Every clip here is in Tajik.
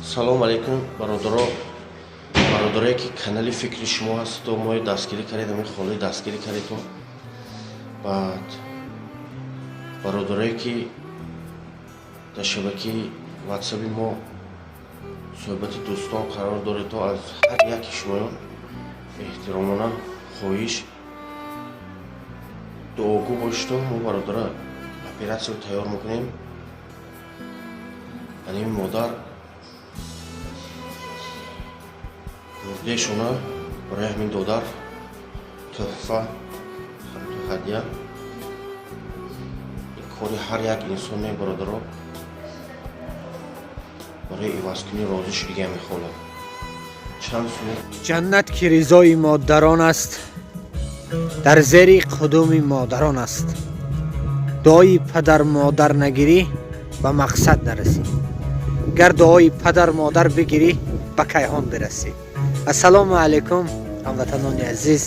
Салом алейкум, бародаро, бародарое ки канали фикри шумо ҳасту мои дастгирӣ кардед, ҳамин холаи дастгирӣ кардедту. Баъд бародарое ки дар шабакаи ватсаби мо суҳбати дӯстон қарор доред, то аз ҳар яки шумоён эҳтиромона хоҳиш, дуогӯ бошедто. Мо бародара оператсияро тайёр мекунем. Аними модар гурдешона барои ҳамин додар тӯҳфа, ҳадя. Ин кори ҳар як инсон не, бародаро, барои ивазкунӣ розӣ шудига мехоҳам. Чанд сум? Ҷаннат ки ризои модарон аст, дар зери қудуми модарон аст. Дуои падар модар нагирӣ, ба мақсад нарасӣ. Гар дуои падар модар бигирӣ, ба кайҳон бирасӣ. Ассалому алайкум, ҳамватанони азиз.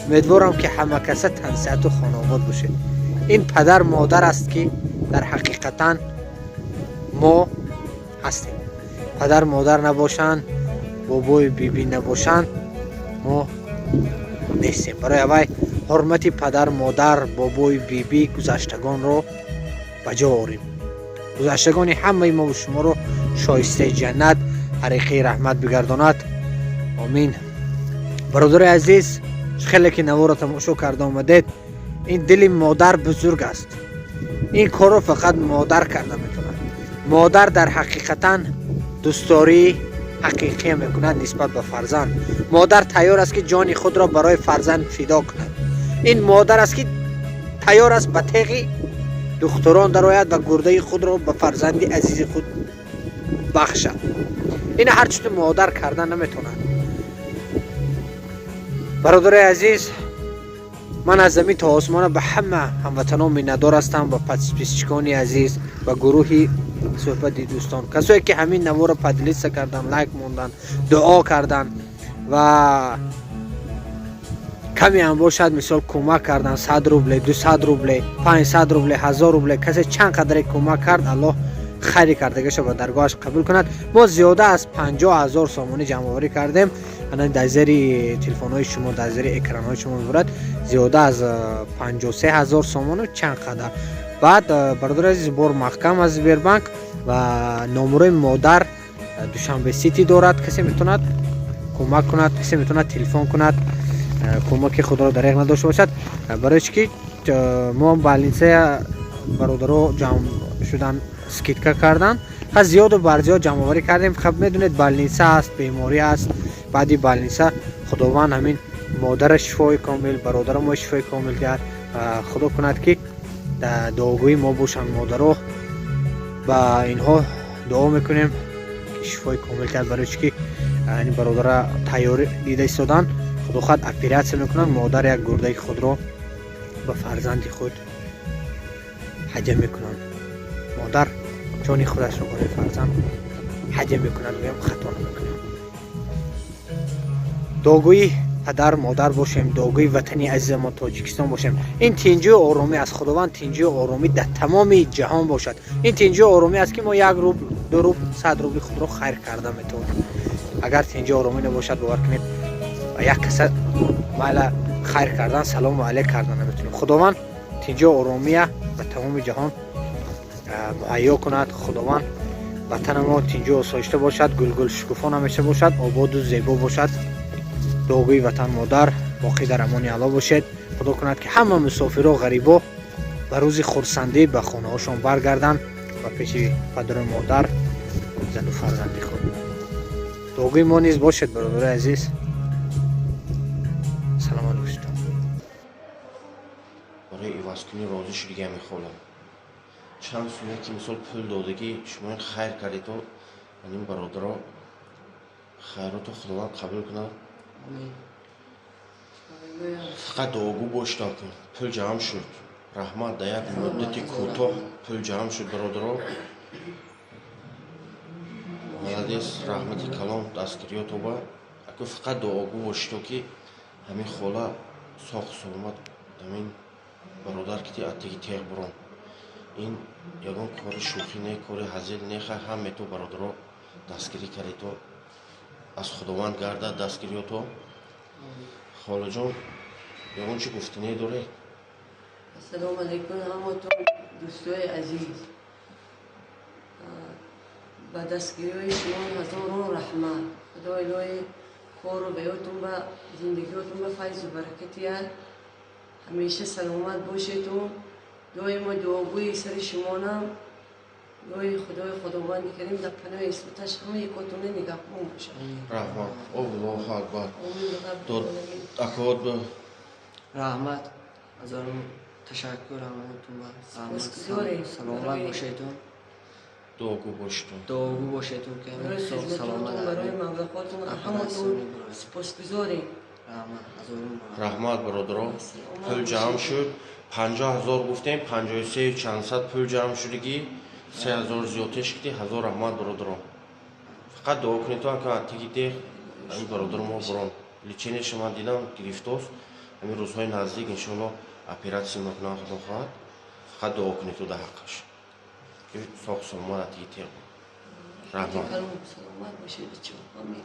Умедворам, ки ҳама каса тансиҳату хонаобод бошед. Ин падар модар аст, ки дар ҳақиқатан мо ҳастем. Падар модар набошанд, бобою бибӣ набошанд, мо нестем. Барои аввай ҳурмати падар модар, бобою бибӣ, гузаштагонро ба ҷо орем. Гузаштагони ҳамаи мову шуморо шоистаи ҷаннат, ҳариқаи раҳмат бигардонад, омин. Бародарои азиз, хеле ки наворо тамошо карда омадед, ин дили модар бузург аст. Ин корро фақат модар карда метавонад. Модар дар ҳақиқатан дӯстдории ҳақиқия мекунад нисбат ба фарзанд. Модар тайёр аст, ки ҷони худро барои фарзанд фидо кунад. Ин модар аст, ки тайёр аст ба теғи духтурон дарояд ва гурдаи худро ба фарзанди азизи худ бахшад. Ин ҳар чизу модар кардан наметавонад. Бародарои азиз, ман аз замин то осмона ба ҳама ҳамватанон миннатдор ҳастам, ба подписчикони азиз, ба гурӯҳи суҳбати дӯстон, касое ки ҳамин наворо поделиться кардан, лайк мондан, дуо кардан ва каме ҳам бошад, мисол, кӯмак кардан: 100 рубле, 200 рубле, 500 рубле, 1000 рубле. Касе чанд қадре кӯмак кард, Аллоҳ хайри кардагиашо ба даргоҳаш қабул кунад. Мо зиёда аз 50 000 сомонӣ ҷамъоварӣ кардем. Ана дар зери телефонҳои шумо, дар зери экранҳои шумо мебурад, зиёда аз 53 000 сомону чанд қадар. Баъд, бародари азиз, бор маҳкам аз Сбербанк ва номерои модар Душанбе Сити дорад. Касе метавонад кӯмак кунад, касе метавонад телефон кунад, кӯмаки худро дареғ надошта бошад. Барои чӣ ки мо больницая бародаро ҷамъ шудан, скидка кардан, ха зиёду барзиёд ҷамъоварӣ кардем. Хаб, медонед, больница аст, беморӣ аст. Баъди больница Худованд ҳамин модара шифои комил, бародаро мо шифои комил диҳад. Худо кунад, ки дуогӯи мо бошанд модаро. Ба инҳо дуо мекунем, ки шифои комил диҳад. Барои чӣ ки ин бародара тайёрӣ дида истоданд, худо хоҳад, оператсия мекунанд. Модар як гурдаи худро ба фарзанди худ ҳадя мекунанд. Модар ҷони худашро барои фарзанд ҳадя мекунад, гӯям, хато намекунам. Дуогӯи падар модар бошем, дуогӯи ватани азизамон Тоҷикистон бошем. Ин тинҷию оромӣ аз Худованд, тинҷию оромӣ дар тамоми ҷаҳон бошад. Ин тинҷию оромӣ аст, ки мо 1 рубл, 2 рубл, 100 рубли худро хайр карда метавонем. Агар тинҷию оромӣ набошад, бовар кунед, як каса майла хайр кардан, салому алейк кардан наметавонем. Худованд тинҷию оромия ба тамоми ҷаҳон муҳайё кунад. Худованд ватани мо тинҷу осоишта бошад, гулгул шукуфон ҳамеша бошад, ободу зебо бошад. Дуогӯи ватан модар, боқӣ дар амони Алло бошед. Худо кунад, ки ҳама мусофиро, ғарибо ба рӯзи хурсандӣ ба хонаҳошон баргарданд, ба пеши падару модар, зану фарзанди худ. Дуогӯи мо низ бошед, бародарои азиз. Саломат бошед. Барои ивазкунӣ розӣ шудига мехоҳам. Чанд суме ки, мисол, пул додагӣ шумо, хайр кардед, ин бародаро хайрото Худованд қабул кунад. Фақат дуогӯ бошед. Пул ҷамъ шуд, раҳмат. Дар як муддати кӯтоҳ пул ҷамъ шуд, бародаро, молодец, раҳмати калон дастгириётоба. Аку фақат дуогӯ бошедо, ки ҳамин хола соғ саломат, ҳамин бародар ки аттаги теғ бурон. Ин ягон кори шӯхӣ не, кори ҳазил не. Хай, ҳамето бародаро. Дастгирӣ кардето, аз Худованд гардад дастгириёто. Холаҷон, ягон чӣ гуфтанӣ доред? Ассалому алайкум, ҳаматон, дӯстои азиз. Ба дастгириҳои шумо ҳазорон раҳмат. Худои илоҳӣ кору баётон, ба зиндагиётон ба файзу баракатият. Ҳамеша саломат бошедтон. Доимо дуогӯи сари шумонам. Дуои Худои Худованди Карим дар паноҳи исматаш ҳамаи котона нигаҳбон бошад. Раҳмат, Аллоҳу акбар. Омин. Дод акод. Раҳмат, ҳазорон ташаккур ҳамаатон ба. Сипосгузорем. Саломат бошедтон. Дуогӯ бошедтон. Дуогӯ бошедтон, ки барои соғ хизматотон, саломат. Барои маблағотон ҳаматон сипосгузорем. Раҳмат, ҳазорон. Раҳмат, бародаро. Пул ҷамъ шуд, 50 000 гуфтем, 53 чандсад пул ҷамъ шудагӣ, 3000 зиёдтеш киди. Ҳазор раҳмат, бародаро. Фақат дуо кунед, то ака теги теғ ҳамин бародаро мо бурон. Лечение ша ман дидам, гирифтост. Ҳамин рӯзҳои наздик, иншоалло, оператсия мекунам, Худо хоҳад. Фақат дуо кунед то дар ҳаққаш, ки соғ саломат теги теғ. Раҳмат. Саломат бошед, бачаҳо. Омин.